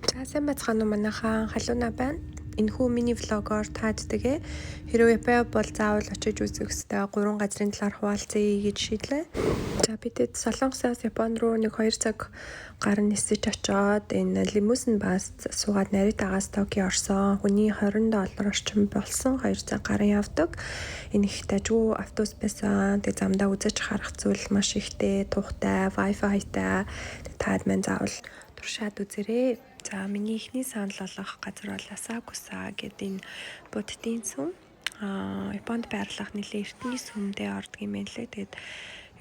За, сайн байцгаана уу, манайхан? Халууна байна. Энэхүү мини vlog оор таадтайгээ хэрвээ Японд бол заавал очиж үзэх ёстой гурван газрын талаар хуваалцъя гэж шийдлээ. За, бидэд Солонгосоос Япон руу нэг 2 цаг гарan нисэж очоод энэ лимузин bus суугаад Наритагаас Токио орсон. Хүний 20 доллар орчим болсон, 2 цаг гарan явдаг. Энэ их дажгүй автобус байсан. Тэгээ замдаа үзэж харах зүйл маш ихтэй, тухтай, wifi-тай. Таад маань заавал туршаад үзээрэй. За, миний эхний санал болгох газар бол Асакуса гэдэг энэ буддын сүм. Японд байрлах нэлээд эртний сүмдээ ордог юм байна лээ. Тэгээд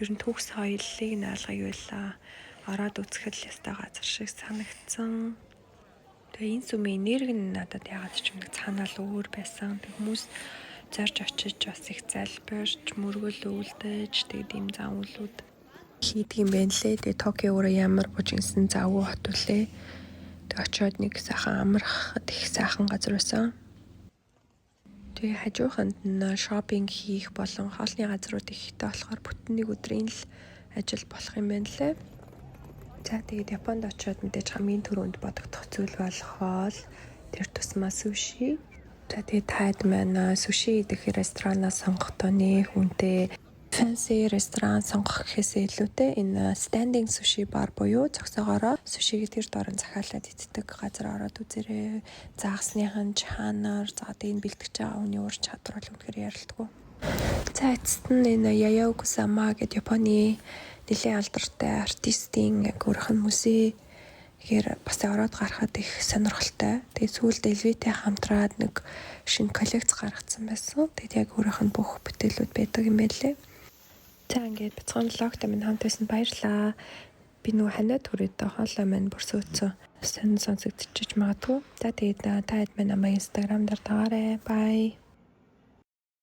ер нь түүх соёлыг нь ойлгоё байла. Ороод үзэхэд л ёстой газар шиг санагдсан. Тэгээ энэ сүмийн энерги нь надад яагаад ч юм нэг цаанаал өөр байсан. Тэг хүмүүс зорж очиж бас их залбирч, мөргөл үлдээж, тэгээд ийм зан үйлүүд хийдэг юм байна лээ. Тэгээ Токио өөрөө ямар бужигнасан завгүй хот үлээ. Тэг очиод нэг сайхан амрахад их сайхан газар байсан. Тэгээ хажууханд нь shopping хийх болон хоолны газрууд ихтэй болохоор бүтэн нэг өдрийн л ажил болох юм байна лээ. За, тэгээд Японд очиод мэдээж хамгийн түрүүнд бодогдох зүйл бол хоол, тэр тусмаа суши. За, тэгээд таад маань суши идэх ресторанаа сонгохдоо нэх үнэтэй fancy ресторан сонгох гэхээсээ илүүтэй энэ standing sushi bar буюу зогсоогоороо сушиг тэр дорн захиалаад иддэг газар ороод үзээрэй. Загасных нь чанар, за тэгээд энэ бэлтгэж байгаа хүний ур чадвар бол үнэхээр ярилдаггүй. За, эцэст нь энэ Яёи Кусама гэдэг Японы нэлээд алдартай артистийн яг өөрийнх нь музей гэхээр бас ороод гарахад их сонирхолтой. Тэгээд сүүлд LV-тэй хамтраад нэг шинэ коллекц гаргацсан байсан. Тэгээд яг өөрийнх нь бүх бүтээлүүд байдаг юм байлээ. За, ингээд бяцхан vlog той минь хамт байсан баярлаа. Би нөгөө ханиад хүрээд хоолой маань бүр сөөцсөн. Сонин сонсогдчихэж магадгүй. За, тэгээд та хэд маань намайг Instagram дээр дагаарай. Bye.